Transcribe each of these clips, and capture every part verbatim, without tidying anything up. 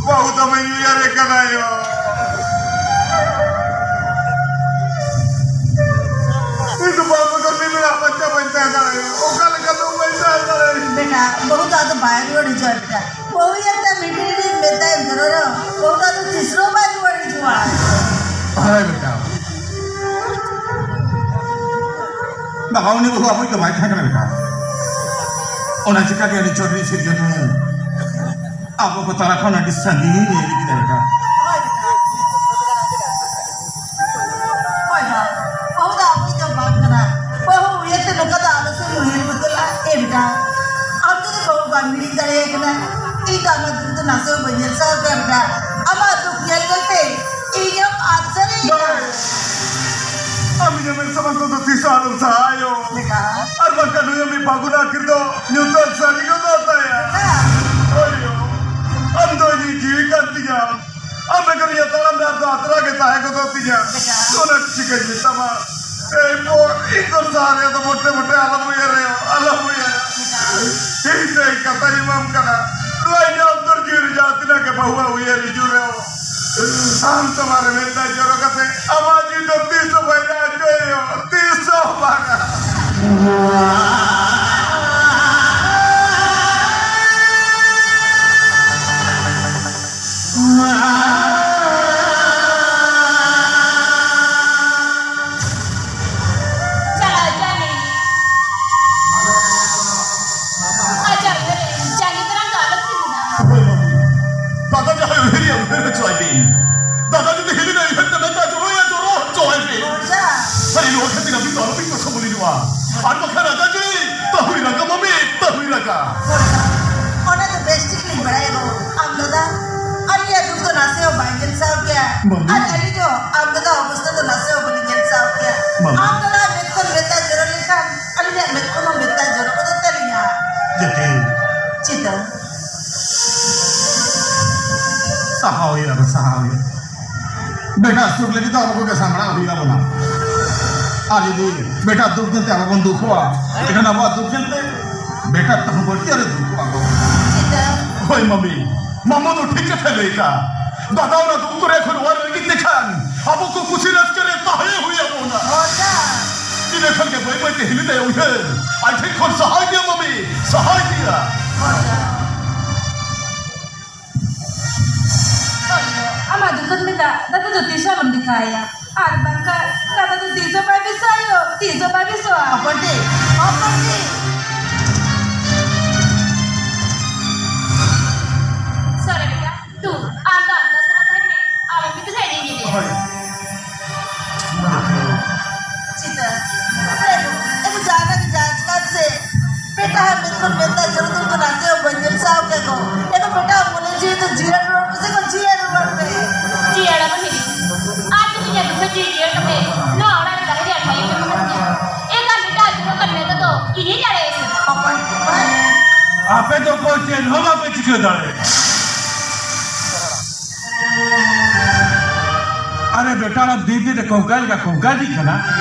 ᱵᱟᱹᱦᱩ ᱫᱚᱢᱮᱧ ᱩᱭᱦᱟᱹᱨᱮ ᱠᱟᱱᱟ ᱭᱳ᱾ ᱤᱧ ᱫᱚ ᱵᱟᱹᱦᱩ ᱵᱮᱜᱚᱨ ᱢᱤᱫ ᱵᱮᱲᱟ ᱵᱟᱧᱪᱟᱣ ᱵᱟᱹᱧ ᱛᱟᱦᱮᱸ ᱫᱟᱲᱮᱭᱟᱜᱼᱟ᱾ ᱚᱠᱟ ᱞᱮᱠᱟ ᱫᱚ ᱵᱟᱹᱧ ᱛᱟᱦᱮᱸ ᱫᱟᱲᱮᱭᱟᱜᱼᱟ᱾ ᱵᱮᱴᱟ, ᱵᱟᱹᱦᱩ ᱫᱚ ᱟᱫᱚ ᱵᱟᱭ ᱨᱩᱣᱟᱹᱲ ᱦᱤᱡᱩᱜᱼᱟ ᱵᱮᱴᱟ᱾ ᱵᱟᱹᱦᱩ ᱧᱮᱞᱛᱮ ᱢᱤᱫ ᱜᱷᱟᱹᱲᱤᱡ ᱨᱤᱧ ᱢᱮᱛᱟᱭ ᱠᱟᱱᱟ ᱨᱮᱦᱚᱸ, ᱵᱟᱹᱦᱩ ᱫᱚ ᱟᱫᱚ ᱛᱤᱥ ᱨᱮᱦᱚᱸ ᱵᱟᱭ ᱨᱩᱣᱟᱹᱲ ᱦᱤᱡᱩᱜᱼᱟ᱾ ᱦᱳᱭ ᱵᱮᱴᱟ᱾ ᱵᱟᱵᱟ, ᱩᱱᱤ ᱵᱟᱹᱦᱩ ᱟᱵᱚᱭᱤᱡ ᱫᱚ ᱵᱟᱭ ᱛᱟᱦᱮᱸ ᱠᱟᱱᱟ ᱵᱮᱴᱟ᱾ ᱚᱱᱟ ᱪᱤᱠᱟᱹ ᱜᱮ ᱟᱹᱰᱤ ᱪᱚᱴ ᱨᱤᱧ ᱥᱤᱨᱡᱚᱱ ᱮᱱ᱾ ᱟᱵᱚ ᱠᱚ ᱛᱟᱞᱟ ᱠᱷᱚᱱ ᱟᱹᱰᱤ ᱥᱟᱺᱜᱤᱧ ᱤᱧ ᱤᱫᱤ ᱠᱮᱫᱟ ᱵᱮᱴᱟ᱾ ᱦᱳᱭ ᱵᱟ, ᱵᱟᱹᱦᱩ ᱫᱚ ᱟᱵᱚᱭᱤᱡ ᱫᱚ ᱵᱟᱝ ᱠᱟᱱᱟ᱾ ᱵᱟᱹᱦᱩ ᱩᱭᱦᱟᱹᱨ ᱛᱮ ᱱᱚᱝᱠᱟ ᱫᱚ ᱟᱞᱚ ᱥᱮ ᱩᱭᱦᱟᱹᱨ ᱵᱚᱫᱚᱞᱟ᱾ ᱮ ᱵᱮᱴᱟ, ᱟᱢ ᱡᱩᱫᱤ ᱵᱟᱹᱦᱩ ᱵᱟᱢ ᱦᱤᱲᱤᱧ ᱫᱟᱲᱮᱭᱟᱭ ᱠᱟᱱᱟ, ᱤᱧ ᱫᱚ ᱟᱢᱟᱜ ᱫᱩᱠ ᱫᱚ ᱱᱟᱥᱮ ᱦᱚᱸ ᱵᱟᱹᱧ ᱧᱮᱞ ᱥᱟᱦᱟᱣ ᱠᱮᱭᱟ ᱵᱮᱴᱟ᱾ ᱟᱢᱟᱜ ᱫᱩᱠ ᱧᱮᱞ ᱧᱮᱞ ᱛᱮ ᱤᱧ ᱦᱚᱸ ᱟᱫ ᱥᱟᱹᱨᱤᱭᱮᱱᱟ᱾ ᱟᱢ ᱤᱧᱟᱹᱜ ᱢᱮᱫ ᱥᱟᱢᱟᱝ ᱠᱷᱚᱱ ᱫᱚ ᱛᱤᱥ ᱦᱚᱸ ᱟᱞᱚᱢ ᱥᱟᱦᱟᱜᱼᱟ ᱭᱳ᱾ ᱵᱮᱴᱟ᱾ ᱟᱨ ᱵᱟᱝᱠᱷᱟᱱ ᱱᱩᱭ ᱟᱢᱤᱡ ᱯᱷᱟᱹᱜᱩᱱ ᱟᱹᱠᱷᱤᱨ ᱫᱚ ᱧᱩᱛᱟᱹᱛ ᱥᱟᱹᱨᱤ ᱜᱚᱫᱚᱜ ᱛᱟᱭᱟ᱾ ᱵᱮᱴᱟ᱾ ᱦᱳᱭ ᱭᱳ, ᱟᱢ ᱫᱚ ᱤᱧᱤᱡ ᱡᱤᱣᱤ ᱠᱟᱱ ᱛᱤᱧᱟᱢ᱾ ᱟᱢ ᱵᱮᱜᱚᱨ ᱤᱧᱟᱹᱜ ᱛᱟᱲᱟᱢ ᱰᱟᱦᱟᱨ ᱫᱚ ᱟᱛᱨᱟ ᱜᱮ ᱛᱟᱦᱮᱸ ᱜᱚᱫᱚᱜ ᱛᱤᱧᱟ᱾ ᱵᱮᱴᱟ᱾ ᱚᱱᱟ ᱪᱤᱠᱟᱹᱧ ᱢᱮᱛᱟᱢᱟ? ᱮᱭ ᱯᱚᱨ ᱤᱧ ᱫᱚ ᱥᱟᱦᱟᱨ ᱨᱮ ᱫᱚ ᱢᱚᱴᱮ ᱢᱚᱴᱮ ᱟᱞᱚᱢ ᱩᱭᱦᱟᱹᱨᱮᱭᱟ, ᱟᱞᱚᱢ ᱩᱭᱦᱟᱹᱨᱟ᱾ ᱵᱮᱴᱟ᱾ ᱤᱧ ᱫᱚ ᱤᱧ ᱠᱟᱛᱷᱟᱧ ᱮᱢᱟᱢ ᱠᱟᱱᱟ᱾ ᱱᱚᱣᱟ ᱤᱧᱟᱹᱜ ᱚᱱᱛᱚᱨ ᱡᱤᱣᱤ ᱨᱮ ᱡᱟᱦᱟᱸ ᱛᱤᱱᱟᱹᱜ ᱜᱮ ᱵᱟᱹᱦᱩ ᱩᱭᱦᱟᱹᱨ ᱦᱤᱡᱩᱜ ᱨᱮᱦᱚᱸ, ᱟᱢ ᱛᱟᱞᱟ ᱨᱮ ᱢᱮᱫ ᱫᱟᱜ ᱡᱚᱨᱚ ᱠᱟᱛᱮ ᱟᱢᱟᱜ ᱡᱤᱣᱤ ᱫᱚ ᱛᱤᱥ ᱦᱚᱸ ᱵᱟᱭ ᱨᱟᱲᱟ ᱦᱚᱪᱚᱭ ᱦᱩᱭᱩᱜᱼᱟ, ᱛᱤᱥ ᱦᱚᱸ ᱵᱟᱝᱟ᱾ ᱪᱟᱞᱟᱣ ᱡᱟᱱᱤ᱾ ᱟᱡᱟᱜ ᱩᱭᱦᱟᱹᱨ ᱨᱮ ᱡᱟᱸᱜᱮ ᱫᱟᱨᱟᱢ ᱫᱚ ᱟᱞᱚ ᱛᱤᱸᱜᱩᱱᱟ᱾ ᱦᱳᱭ, ᱢᱟᱹᱢᱤ᱾ ᱫᱟᱫᱟ ᱡᱟᱦᱟᱸᱭ ᱩᱭᱦᱟᱹᱨᱮᱭᱟ, ᱩᱭᱦᱟᱹᱨ ᱦᱚᱪᱚᱣᱟᱭ ᱵᱤᱱ᱾ ᱫᱟᱫᱟ ᱡᱩᱫᱤ ᱦᱤᱞᱤᱱᱟ, ᱩᱭᱦᱟᱹᱨ ᱛᱮ ᱢᱮᱫ ᱫᱟᱜ ᱡᱚᱨᱚᱭᱟ, ᱡᱚᱨᱚ ᱦᱚᱪᱚᱣᱟᱭ ᱵᱤᱱ᱾ ᱵᱚᱨᱡᱟ᱾ ᱟᱨ ᱱᱚᱣᱟ ᱠᱷᱟᱹᱛᱤᱨ ᱟᱹᱵᱤᱱ ᱫᱚ ᱟᱞᱚᱵᱤᱱ ᱠᱚᱥᱴᱚ ᱢᱚᱱᱮ ᱡᱚᱝᱟ᱾ ᱟᱨ ᱵᱟᱠᱷᱟᱱ ᱨᱟᱡᱟ ᱡᱤ, ᱛᱟᱹᱦᱩᱭ ᱨᱟᱜᱟ ᱢᱟᱹᱢᱤ, ᱛᱟᱹᱦᱩᱭ ᱨᱟᱜᱟ᱾ ᱵᱚᱨᱡᱟ᱾ ᱚᱱᱟ ᱫᱚ ᱵᱮᱥ ᱴᱷᱤᱠ ᱞᱤᱧ ᱵᱟᱲᱟᱭᱟ ᱵᱟᱹᱵᱩ᱾ ᱟᱢ ᱫᱟᱫᱟ, ᱟᱹᱞᱤᱧᱟᱜ ᱫᱩᱠ ᱫᱚ ᱱᱟᱥᱮ ᱦᱚᱸ ᱵᱟᱭ ᱧᱮᱞ ᱥᱟᱦᱟᱣ ᱠᱮᱭᱟ᱾ ᱢᱟᱹᱢᱤ᱾ ᱟᱨ ᱟᱹᱞᱤᱧ ᱫᱚ ᱟᱢ ᱫᱟᱫᱟ ᱚᱵᱚᱥᱛᱟ ᱫᱚ ᱱᱟᱥᱮ ᱦᱚᱸ ᱵᱟᱹᱞᱤᱧ ᱧᱮᱞ ᱥᱟᱦᱟᱣ ᱠᱮᱭᱟ᱾ ᱢᱟᱹᱢᱤ᱾ ᱟᱢ ᱫᱟᱫᱟ ᱢᱮᱫ ᱠᱷᱚᱱ ᱢᱮᱫ ᱫᱟᱜ ᱡᱚᱨᱚ ᱞᱮᱱᱠᱷᱟᱱ ᱟᱹᱞᱤᱧᱟᱜ ᱢᱮᱫ ᱠᱷᱚᱱ ᱦᱚᱸ ᱢᱮᱫ ᱫᱟᱜ ᱡᱚᱨᱚ ᱜᱚᱫᱚᱜ ᱛᱟᱹᱞᱤᱧᱟ᱾ ᱡᱮᱛᱮ᱾ ᱪᱮᱫᱟᱜ? ᱥᱟᱦᱟᱣ ᱦᱩᱭᱩᱜᱼᱟ, ᱥᱟᱦᱟᱣ ᱦᱩᱭᱩᱜᱼᱟ᱾ ᱵᱮᱴᱟ ᱥᱩᱠ ᱞᱟᱹᱜᱤᱫ ᱫᱚ ᱟᱵᱚ ᱠᱚᱜᱮ ᱥᱟᱢᱵᱲᱟᱣ ᱦᱩᱭᱩᱜ ᱛᱟᱵᱚᱱᱟ᱾ ᱟᱨ ᱡᱩᱫᱤ ᱵᱮᱴᱟ ᱫᱩᱠ ᱧᱮᱞᱛᱮ ᱟᱵᱚ ᱵᱚᱱ ᱫᱩᱠᱚᱜᱼᱟ, ᱮᱱᱠᱷᱟᱱ ᱟᱵᱚᱣᱟᱜ ᱫᱩᱠ ᱧᱮᱞᱛᱮ ᱵᱮᱴᱟ ᱛᱮᱦᱚᱸ ᱵᱟᱹᱲᱛᱤ ᱟᱨᱮ ᱫᱩᱠᱚᱜᱼᱟ ᱠᱚ᱾ ᱪᱮᱫᱟᱜ? ᱦᱳᱭ ᱢᱟᱹᱢᱤ, ᱢᱟᱢᱚ ᱫᱚ ᱴᱷᱤᱠ ᱠᱟᱛᱷᱟᱭ ᱞᱟᱹᱭ ᱠᱟᱜᱼᱟ᱾ ᱫᱟᱫᱟ ᱚᱱᱟ ᱫᱩᱠ ᱨᱮ ᱠᱷᱚᱱ ᱚᱣᱟᱨ ᱞᱟᱹᱜᱤᱫ ᱛᱮ ᱠᱷᱟᱱ ᱟᱵᱚ ᱠᱚ ᱠᱩᱥᱤ ᱨᱟᱹᱥᱠᱟᱹ ᱨᱮ ᱛᱟᱦᱮᱸ ᱦᱩᱭ ᱟᱵᱚᱱᱟ᱾ ᱤᱱᱟᱹ ᱠᱷᱟᱱ ᱜᱮ ᱵᱟᱹᱭ ᱵᱟᱹᱭ ᱛᱮ ᱦᱤᱞᱤ ᱛᱟᱭᱟ ᱩᱭᱦᱟᱹᱨ᱾ ᱟᱡ ᱴᱷᱮᱱ ᱠᱷᱚᱱ ᱥᱟᱦᱟᱭ ᱜᱮᱭᱟ ᱢᱟᱢᱤ, ᱥᱟᱦᱟᱭ ᱜᱮᱭᱟ᱾ ᱟᱢᱟᱜ ᱫᱩᱠᱟᱹᱱ ᱢᱮᱛᱟ ᱫᱟᱫᱟ ᱫᱚ ᱛᱤᱥ ᱦᱚᱸ ᱟᱞᱚᱢ ᱫᱮᱠᱷᱟᱣᱟᱭᱟ᱾ ᱟᱨ ᱵᱟᱝᱠᱷᱟᱱ ᱫᱟᱫᱟ ᱫᱚ ᱛᱤᱥ ᱦᱚᱸ ᱵᱟᱭ ᱵᱮᱥᱚᱜᱼᱟ ᱭᱳ, ᱛᱤᱥ ᱦᱚᱸ ᱵᱟᱭ ᱵᱮᱥᱚᱜᱼᱟ᱾ ᱦᱚᱯᱚᱱᱴᱤ, ᱦᱚᱯᱚᱱᱴᱤ᱾ Sorry ᱵᱮᱴᱟ, ᱛᱩ, ᱟᱢ ᱫᱚ ᱟᱢ ᱫᱚ ᱥᱟᱞᱟᱜ ᱛᱟᱦᱮᱱ ᱢᱮ, ᱟᱢ ᱢᱤᱫ ᱫᱷᱟᱣ ᱤᱧ ᱧᱮᱞᱮᱭᱟ᱾ ᱦᱳᱭ᱾ ᱪᱤᱛᱟᱹ, ᱮ, ᱮ, ᱡᱟᱦᱟᱱᱟᱜ ᱜᱮ ᱡᱟᱦᱟᱸ ᱪᱤᱠᱟᱹ ᱥᱮ, ᱵᱮᱴᱟ ᱦᱟᱸᱜ ᱢᱮᱱ ᱠᱷᱚᱱ ᱢᱮᱱᱫᱟ ᱡᱚᱨᱩᱨ ᱠᱚ ᱱᱟᱥᱮ ᱦᱚᱸ ᱵᱟᱹᱧ ᱧᱮᱞ ᱥᱟᱦᱟᱣ ᱠᱮᱫ ᱠᱚ᱾ ᱮ ᱠᱚ ᱵᱮᱴᱟ, ᱢᱚᱱᱮ ᱡᱤᱣᱤ ᱫᱚ ᱡᱤᱭᱟᱹᱲ ᱨᱩᱣᱟᱹᱲ ᱯᱮᱥᱮ ᱠᱚ, ᱡᱤᱭᱟᱹᱲ ᱨᱩᱣᱟᱹᱲ ᱯᱮ᱾ ᱡᱤᱭᱟᱹᱲ ᱟᱵᱚ ᱦᱤᱲᱤᱧ᱾ ᱟᱨ ᱡᱩᱫᱤ ᱤᱧᱟᱹᱜ ᱫᱩᱠᱷᱟᱹ ᱡᱤᱣᱤ ᱡᱤᱭᱟᱹᱲ ᱠᱟᱛᱮ ᱱᱚᱣᱟ ᱚᱲᱟᱜ ᱨᱮ ᱛᱟᱦᱮᱸ ᱨᱮᱭᱟᱜ ᱴᱷᱟᱶ ᱮᱢ ᱮᱢ ᱠᱟᱹᱫᱤᱧᱟ, ᱮᱱᱠᱷᱟᱱ ᱵᱮᱴᱟ ᱟᱹᱛᱩ ᱠᱚ ᱠᱟᱱ ᱢᱮᱱᱛᱮ ᱫᱚ ᱤᱧᱤᱧ ᱫᱟᱲᱮᱭᱟᱜᱼᱟ ᱥᱮ ᱵᱟᱝ? ᱟᱯᱮ ᱫᱚ ᱚᱠᱚᱭ ᱪᱮᱫ ᱦᱚᱸ ᱵᱟᱯᱮ ᱪᱤᱠᱟᱹ ᱫᱟᱲᱮᱭᱟᱜᱼᱟ᱾ ᱟᱨᱮ ᱵᱮᱴᱟ, ᱚᱱᱟ ᱫᱤᱱ ᱫᱤᱱ ᱛᱮ ᱠᱚᱝᱠᱟ ᱞᱮᱠᱟ ᱠᱚᱝᱠᱟ ᱤᱫᱤᱜ ᱠᱟᱱᱟ,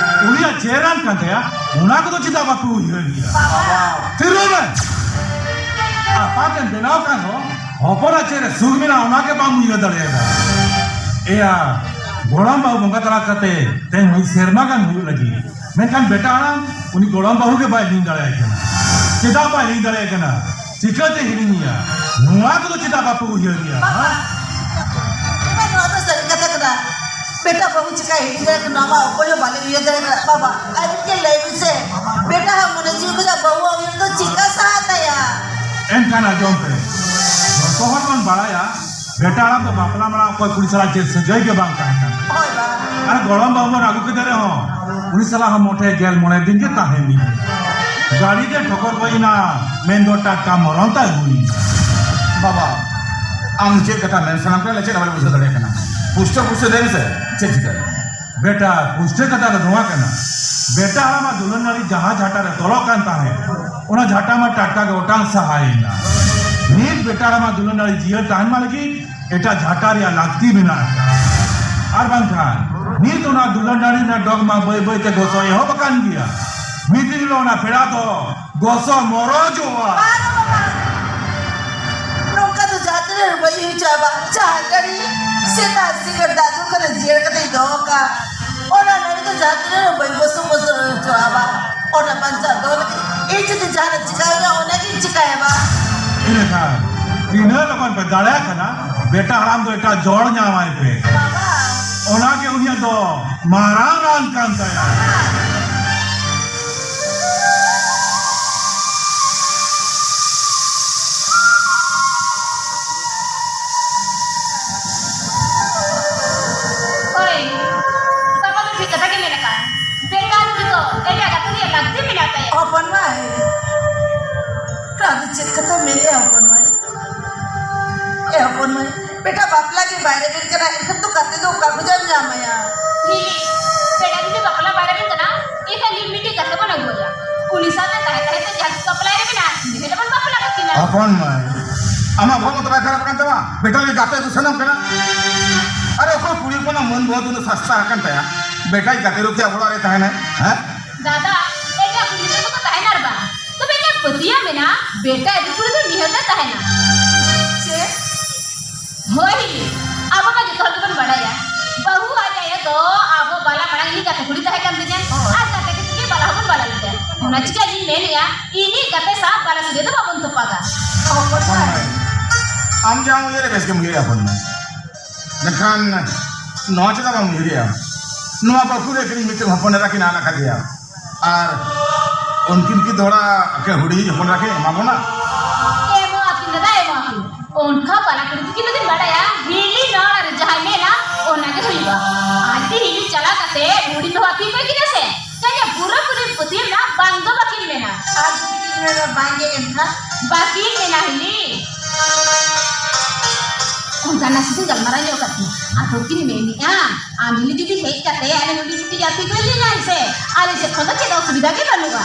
ᱩᱱᱤᱭᱟᱜ ᱪᱮᱦᱨᱟᱢ ᱠᱟᱱ ᱛᱟᱭᱟ, ᱚᱱᱟ ᱠᱚᱫᱚ ᱪᱮᱫᱟᱜ ᱵᱟᱯᱮ ᱩᱭᱦᱟᱹᱨ ᱜᱮᱭᱟ? ᱛᱷᱤᱨᱚᱜ ᱢᱮ! ᱟᱯᱟᱛᱮᱢ ᱵᱮᱱᱟᱣ ᱠᱟᱱ ᱨᱮᱦᱚᱸ, ᱦᱚᱯᱚᱱᱟᱜ ᱪᱮᱫ ᱨᱮ ᱥᱩᱠ ᱢᱮᱱᱟᱜᱼᱟ, ᱚᱱᱟ ᱜᱮ ᱵᱟᱢ ᱩᱭᱦᱟᱹᱨ ᱫᱟᱲᱮᱭᱟᱫᱟ᱾ ᱮᱭᱟ, ᱜᱚᱲᱚᱢ ᱵᱟᱹᱦᱩ ᱵᱚᱸᱜᱟ ᱛᱟᱞᱟ ᱠᱟᱛᱮ ᱛᱮᱦᱮᱧ ᱢᱤᱫ ᱥᱮᱨᱢᱟ ᱜᱟᱱ ᱦᱩᱭᱩᱜ ᱞᱟᱹᱜᱤᱫ, ᱢᱮᱱᱠᱷᱟᱱ ᱵᱮᱴᱟ ᱦᱟᱲᱟᱢ ᱩᱱᱤ ᱜᱚᱲᱚᱢ ᱵᱟᱹᱦᱩ ᱜᱮ ᱵᱟᱭ ᱦᱤᱲᱤᱧ ᱫᱟᱲᱮᱭᱟᱭ ᱠᱟᱱᱟ᱾ ᱪᱮᱫᱟᱜ ᱵᱟᱭ ᱦᱤᱲᱤᱧ ᱫᱟᱲᱮᱭᱟᱭ ᱠᱟᱱᱟ? ᱪᱤᱠᱟᱹᱛᱮ ᱦᱤᱲᱤᱧᱮᱭᱟ? ᱱᱚᱣᱟ ᱠᱚᱫᱚ ᱪᱮᱫᱟᱜ ᱵᱟᱯᱮ ᱩᱭᱦᱟᱹᱨᱮᱭᱟ? ᱵᱟᱵᱟ, ᱦᱮᱸ? ᱵᱟᱵᱟ, ᱱᱚᱣᱟ ᱫᱚ ᱥᱟᱹᱨᱤ ᱠᱟᱛᱷᱟ ᱠᱟᱱᱟ᱾ ᱵᱮᱴᱟ ᱵᱟᱹᱦᱩ ᱪᱤᱠᱟᱹ ᱦᱤᱲᱤᱧ ᱫᱟᱲᱮᱭᱟᱜ ᱠᱟᱱᱟ, ᱱᱚᱣᱟ ᱢᱟ ᱚᱠᱚᱭ ᱦᱚᱸ ᱵᱟᱞᱮ ᱩᱭᱦᱟᱹᱨ ᱫᱟᱲᱮᱭᱟᱜ ᱠᱟᱱᱟ᱾ ᱵᱟᱵᱟ, ᱟᱹᱵᱤᱱ ᱜᱮ ᱞᱟᱹᱭ ᱵᱤᱱ ᱥᱮ, ᱵᱮᱴᱟ ᱦᱟᱜ ᱢᱚᱱᱮ ᱡᱤᱣᱤ ᱠᱷᱚᱱᱟᱜ ᱵᱟᱹᱦᱩ ᱟᱜ ᱩᱭᱦᱟᱹᱨ ᱫᱚ ᱪᱤᱠᱟᱹ ᱥᱟᱦᱟ ᱛᱟᱭᱟ? ᱮᱱᱠᱷᱟᱱ ᱟᱸᱡᱚᱢ ᱯᱮ, ᱡᱚᱛᱚ ᱦᱚᱲ ᱵᱚᱱ ᱵᱟᱲᱟᱭᱟ, ᱵᱮᱴᱟ ᱦᱟᱲᱟᱢ ᱫᱚ ᱵᱟᱯᱞᱟ ᱢᱟᱲᱟᱝ ᱚᱠᱚᱭ ᱠᱩᱲᱤ ᱥᱟᱞᱟᱜ ᱪᱮᱫ ᱥᱟᱹᱜᱟᱹᱭ ᱜᱮ ᱵᱟᱝ ᱛᱟᱦᱮᱸ ᱠᱟᱱᱟ᱾ ᱦᱳᱭ ᱵᱟ᱾ ᱟᱨ ᱜᱚᱲᱚᱢ ᱵᱟᱹᱦᱩ ᱵᱚᱱ ᱟᱹᱜᱩ ᱠᱮᱫᱮ ᱨᱮᱦᱚᱸ, ᱩᱱᱤ ᱥᱟᱞᱟᱜ ᱦᱚᱸ ᱢᱚᱴᱷᱮ ᱜᱮᱞ ᱢᱚᱬᱮ ᱫᱤᱱ ᱜᱮ ᱛᱟᱦᱮᱸ ᱦᱩᱭ ᱮᱱᱟ᱾ ᱜᱟᱹᱰᱤ ᱛᱮ ᱴᱷᱚᱠᱚᱨ ᱜᱚᱡ ᱮᱱᱟ, ᱢᱮᱱᱫᱚ ᱴᱟᱴᱠᱟ ᱢᱚᱨᱚᱱ ᱛᱟᱭ ᱦᱩᱭ ᱮᱱᱟ᱾ ᱵᱟᱵᱟ, ᱟᱢ ᱪᱮᱫ ᱠᱟᱛᱷᱟ ᱢᱮᱱ ᱥᱟᱱᱟᱢ ᱠᱟᱱᱟ, ᱪᱮᱫ ᱦᱚᱸ ᱵᱟᱞᱮ ᱵᱩᱡᱷᱟᱹᱣ ᱫᱟᱲᱮᱭᱟᱜ ᱠᱟᱱᱟ᱾ ᱯᱩᱥᱴᱟᱹ ᱯᱩᱥᱴᱟᱹ ᱞᱟᱹᱭ ᱢᱮᱥᱮ, ᱪᱮᱫ ᱪᱤᱠᱟᱹ? ᱵᱮᱴᱟ, ᱯᱩᱥᱴᱟᱹ ᱠᱟᱛᱷᱟ ᱫᱚ ᱱᱚᱣᱟ ᱠᱟᱱᱟ, ᱵᱮᱴᱟ ᱦᱟᱲᱟᱢᱟᱜ ᱫᱩᱞᱟᱹᱲ ᱱᱟᱹᱲᱤ ᱡᱟᱦᱟᱸ ᱡᱷᱟᱴᱟ ᱨᱮ ᱛᱚᱞᱚᱜ ᱠᱟᱱ ᱛᱟᱦᱮᱸᱫ, ᱚᱱᱟ ᱡᱷᱟᱴᱟ ᱢᱟ ᱴᱟᱴᱠᱟ ᱜᱮ ᱚᱴᱟᱝ ᱥᱟᱦᱟᱭᱮᱱᱟ᱾ ᱱᱤᱛ ᱵᱮᱴᱟ ᱦᱟᱲᱟᱢᱟᱜ ᱫᱩᱞᱟᱹᱲ ᱱᱟᱹᱲᱤ ᱡᱤᱭᱟᱹᱲ ᱛᱟᱦᱮᱱ ᱢᱟ ᱞᱟᱹᱜᱤᱫ ᱮᱴᱟᱜ ᱡᱷᱟᱴᱟ ᱨᱮᱭᱟᱜ ᱞᱟᱹᱠᱛᱤ ᱢᱮᱱᱟᱜᱼᱟ᱾ ᱟᱨ ᱵᱟᱝᱠᱷᱟᱱ ᱱᱤᱛ ᱚᱱᱟ ᱫᱩᱞᱟᱹᱲ ᱱᱟᱹᱲᱤ ᱨᱮᱱᱟᱜ ᱰᱚᱜᱽ ᱢᱟ ᱵᱟᱹᱭ ᱵᱟᱹᱭ ᱛᱮ ᱜᱚᱥᱚ ᱮᱦᱚᱵ ᱟᱠᱟᱱ ᱜᱮᱭᱟ᱾ ᱢᱤᱫ ᱫᱤᱱ ᱦᱤᱞᱳᱜ ᱚᱱᱟ ᱯᱮᱲᱟ ᱫᱚ ᱜᱚᱥᱚ ᱢᱚᱨᱚᱡᱚᱜᱼᱟ᱾ ᱵᱟᱝ, ᱵᱟᱵᱟ᱾ ᱱᱚᱝᱠᱟ ᱫᱚ ᱡᱟᱦᱟᱸ ᱛᱤᱱᱟᱹᱜ ᱵᱟᱹᱧ ᱦᱩᱭ ᱦᱚᱪᱚᱣᱟᱜᱼᱟ ᱵᱟ᱾ ᱡᱟᱦᱟᱸ ᱜᱟᱹᱰᱤ ᱥᱮᱛᱟᱜ ᱥᱤᱸᱜᱟᱹᱲ ᱫᱟᱜ ᱫᱩᱞ ᱠᱟᱛᱮ ᱡᱤᱭᱟᱹᱲ ᱠᱟᱛᱮᱧ ᱫᱚᱦᱚ ᱠᱟᱜᱼᱟ, ᱚᱱᱟ ᱱᱟᱹᱲᱤ ᱫᱚ ᱡᱟᱦᱟᱸ ᱛᱤᱱᱟᱹᱜ ᱨᱮ ᱵᱟᱹᱧ ᱵᱚᱥᱚ ᱵᱚᱥᱚ ᱦᱚᱪᱚᱣᱟᱜᱼᱟ ᱵᱟ᱾ ᱚᱱᱟ ᱵᱟᱧᱪᱟᱣ ᱫᱚᱦᱚ ᱞᱟᱹᱜᱤᱫ ᱤᱧ ᱡᱩᱫᱤ ᱡᱟᱦᱟᱱᱟᱜ ᱪᱤᱠᱟᱹᱭᱟ, ᱚᱱᱟᱜᱤᱧ ᱪᱤᱠᱟᱹᱭᱟ ᱵᱟ᱾ ᱤᱱᱟᱹᱠᱷᱟᱱ ᱛᱤᱱᱟᱹᱜ ᱞᱚᱜᱚᱱ ᱯᱮ ᱫᱟᱲᱮᱭᱟᱜ ᱠᱟᱱᱟ, ᱵᱮᱴᱟ ᱦᱟᱲᱟᱢ ᱫᱚ ᱮᱴᱟᱜ ᱡᱚᱲ ᱧᱟᱢᱟᱭ ᱯᱮ᱾ ᱵᱟᱵᱟ᱾ ᱚᱱᱟᱜᱮ ᱩᱱᱤᱭᱟᱜ ᱫᱚ ᱢᱟᱨᱟᱝ ᱨᱟᱱ ᱠᱟᱱ ᱛᱟᱭᱟ᱾ ᱦᱳᱭ, ᱵᱟᱵᱟ ᱫᱚ ᱴᱷᱤᱠ ᱠᱟᱛᱷᱟ ᱜᱮ ᱢᱮᱱ ᱟᱠᱟᱫᱼᱟ᱾ ᱵᱮᱠᱟᱨ ᱩᱱᱤ ᱫᱚ ᱮᱴᱟᱜ ᱜᱟᱛᱮ ᱨᱮᱭᱟᱜ ᱞᱟᱹᱠᱛᱤ ᱢᱮᱱᱟᱜ ᱛᱟᱭᱟ᱾ ᱦᱚᱯᱚᱱ ᱢᱟᱹᱭ, ᱟᱫᱚ ᱪᱮᱫ ᱠᱟᱛᱷᱟ ᱢᱮᱱᱮᱜᱼᱟ ᱦᱚᱯᱚᱱ ᱢᱟᱹᱭ? ᱮ ᱦᱚᱯᱚᱱ ᱢᱟᱹᱭ, ᱵᱮᱴᱟ ᱵᱟᱯᱞᱟ ᱜᱮ ᱵᱟᱭ ᱨᱮᱵᱮᱱ ᱠᱟᱱᱟ, ᱮᱱᱠᱷᱟᱱ ᱫᱚ ᱜᱟᱛᱮ ᱫᱚ ᱚᱠᱟ ᱠᱷᱚᱱᱟᱜ ᱮᱢ ᱧᱟᱢᱟᱭᱟ? ᱦᱤᱞᱤ, ᱵᱮᱴᱟ ᱡᱩᱫᱤ ᱵᱟᱯᱞᱟ ᱵᱟᱭ ᱨᱮᱵᱮᱱ ᱠᱟᱱᱟ, ᱮᱱᱠᱷᱟᱱ ᱱᱤᱛ ᱢᱤᱫᱴᱤᱡ ᱜᱟᱛᱮ ᱵᱚᱱ ᱟᱹᱜᱩᱣᱟᱭᱟ᱾ ᱩᱱᱤ ᱥᱟᱶᱛᱮ ᱛᱟᱦᱮᱸ ᱛᱟᱦᱮᱸ ᱛᱮ ᱡᱟᱦᱟᱸ ᱛᱤᱥ ᱵᱟᱯᱞᱟᱭ ᱨᱮᱵᱮᱱᱟ, ᱩᱱᱤ ᱜᱮ ᱵᱚᱱ ᱵᱟᱯᱞᱟ ᱠᱟᱠᱤᱱᱟ᱾ ᱦᱚᱯᱚᱱ ᱢᱟᱹᱭ, ᱟᱢᱟᱜ ᱵᱚᱦᱚᱜ ᱫᱚ ᱵᱟᱭ ᱠᱷᱟᱨᱟᱯ ᱠᱟᱱ ᱛᱟᱢᱟ? ᱵᱮᱴᱟ ᱞᱟᱹᱜᱤᱫ ᱜᱟᱛᱮ ᱫᱚ ᱥᱟᱱᱟᱢ ᱠᱟᱱᱟ᱾ ᱟᱨ ᱚᱠᱚᱭ ᱠᱩᱲᱤ ᱦᱚᱯᱚᱱᱟᱜ ᱢᱟᱹᱱ ᱵᱚᱦᱚᱜ ᱫᱚ ᱥᱟᱥᱛᱟ ᱟᱠᱟᱱ ᱛᱟᱭᱟ? ᱵᱮᱴᱟᱭ ᱜᱟᱛᱮ ᱨᱩᱯ ᱛᱮ ᱟᱵᱚ ᱚᱲᱟᱜ ᱨᱮ ᱛᱟᱦᱮᱱᱟᱭ, ᱦᱮᱸ? ᱫᱟᱫᱟ, ᱮᱴᱟᱜ ᱠᱩᱲᱤ ᱜᱤᱫᱽᱨᱟᱹ ᱫᱚᱠᱚ ᱛᱟᱦᱮᱱᱟ ᱟᱨ ᱵᱟᱝ? ᱛᱚᱵᱮ ᱤᱧᱟᱹᱜ ᱯᱟᱹᱛᱭᱟᱹᱣ ᱢᱮᱱᱟᱜᱼᱟ, ᱵᱮᱴᱟ ᱟᱹᱰᱤ ᱠᱩᱲᱤ ᱫᱚ ᱱᱤᱦᱟᱹᱛ ᱮ ᱛᱟᱦᱮᱱᱟ᱾ ᱪᱮᱫ? ᱦᱳᱭ, ᱟᱵᱚ ᱢᱟ ᱡᱚᱛᱚ ᱦᱚᱲ ᱜᱮᱵᱚᱱ ᱵᱟᱰᱟᱭᱟ, ᱵᱟᱹᱦᱩ ᱟᱡ ᱟᱭᱳ ᱫᱚ ᱟᱵᱚ ᱵᱟᱞᱟ ᱢᱟᱲᱟᱝ ᱤᱧ ᱜᱟᱛᱮ ᱠᱩᱲᱤ ᱛᱟᱦᱮᱸ ᱠᱟᱱ ᱛᱤᱧᱟ, ᱦᱳᱭ᱾ ᱟᱨ ᱜᱟᱛᱮ ᱠᱩᱲᱤ ᱜᱮ ᱵᱟᱞᱟ ᱦᱚᱸᱵᱚᱱ ᱵᱟᱞᱟ ᱞᱮᱫᱮᱭᱟ᱾ ᱚᱱᱟ ᱪᱤᱠᱟᱹ ᱤᱧ ᱢᱮᱱᱮᱜᱼᱟ, ᱤᱧᱤᱡ ᱜᱟᱛᱮ ᱥᱟᱶ ᱵᱟᱞᱟ ᱥᱟᱹᱜᱟᱹᱭ ᱫᱚ ᱵᱟᱵᱚᱱ ᱛᱚᱯᱟᱜᱟ᱾ ᱦᱳᱭ᱾ ᱟᱢ ᱡᱟᱦᱟᱸᱢ ᱩᱭᱦᱟᱹᱨᱟ ᱵᱮᱥ ᱜᱮᱢ ᱩᱭᱦᱟᱹᱨᱟ ᱦᱚᱯᱚᱱ ᱢᱟᱹᱭ᱾ ᱢᱮᱱᱠᱷᱟᱱ ᱱᱚᱣᱟ ᱪᱮᱫᱟᱜ ᱵᱟᱢ ᱩᱭᱦᱟᱹᱨᱮᱜᱼᱟ? ᱱᱚᱣᱟ ᱵᱟᱹᱠᱩ ᱨᱮ ᱠᱤᱱ ᱢᱤᱫᱴᱮᱱ ᱦᱚᱯᱚᱱ ᱮᱨᱟ ᱠᱤᱱ ᱟᱫ ᱟᱠᱟᱫᱮᱭᱟ᱾ ᱟᱨ ᱩᱱᱠᱤᱱ ᱠᱤ ᱫᱚᱦᱲᱟ ᱟᱹᱠᱤᱱ ᱦᱩᱰᱤᱧ ᱦᱚᱯᱚᱱ ᱮᱨᱟ ᱠᱤᱱ ᱮᱢᱟ ᱵᱚᱱᱟ? ᱮᱢᱚᱜ ᱟᱹᱠᱤᱱ ᱫᱟᱫᱟ, ᱮᱢᱚᱜ ᱟᱹᱠᱤᱱ᱾ ᱚᱱᱠᱟ ᱵᱟᱞᱟ ᱠᱩᱲᱤ ᱫᱚ ᱠᱤᱱ ᱫᱚ ᱠᱤᱱ ᱵᱟᱲᱟᱭᱟ, ᱦᱤᱞᱤ ᱱᱚᱲ ᱨᱮ ᱡᱟᱦᱟᱸᱭ ᱢᱮᱱᱟ, ᱚᱱᱟ ᱜᱮ ᱦᱩᱭᱩᱜᱼᱟ᱾ ᱟᱡ ᱛᱮ ᱦᱤᱞᱤ ᱪᱟᱞᱟᱣ ᱠᱟᱛᱮ ᱦᱩᱰᱤᱧ ᱵᱟᱹᱦᱩ ᱟᱹᱠᱤᱱ ᱠᱚᱭ ᱠᱤᱱᱟ ᱥᱮ, ᱠᱟᱹᱧᱟ ᱯᱩᱨᱟᱹ ᱯᱩᱨᱤ ᱯᱟᱹᱛᱭᱟᱹᱣ ᱢᱮᱱᱟᱜᱼᱟ, ᱵᱟᱝ ᱫᱚ ᱵᱟᱹᱠᱤᱱ ᱢᱮᱱᱟ᱾ ᱟᱨ ᱡᱩᱫᱤ ᱠᱤᱱ ᱢᱮᱱᱟ ᱵᱟᱝ ᱜᱮ ᱮᱱᱠᱷᱟᱱ? ᱵᱟᱹᱠᱤᱱ ᱢᱮᱱᱟ ᱦᱤᱞᱤ᱾ ᱚᱱᱠᱟ ᱱᱟᱥᱮ ᱥᱮ ᱜᱟᱞᱢᱟᱨᱟᱣ ᱧᱚᱜ ᱠᱟᱛᱮ ᱟᱫᱚ ᱠᱤᱱ ᱢᱮᱱᱮᱜᱼᱟ, ᱟᱢ ᱦᱤᱞᱤ ᱡᱩᱫᱤ ᱦᱮᱡ ᱠᱟᱛᱮ ᱟᱞᱮ ᱱᱚᱰᱮ ᱡᱩᱫᱤ ᱡᱟᱹᱯᱤᱫ ᱦᱩᱭ ᱞᱮᱱᱟ ᱥᱮ, ᱟᱞᱮ ᱥᱮᱫ ᱠᱷᱚᱱ ᱫᱚ ᱪᱮᱫ ᱚᱥᱩᱵᱤᱫᱷᱟ ᱜᱮ ᱵᱟᱹᱱᱩᱜᱼᱟ᱾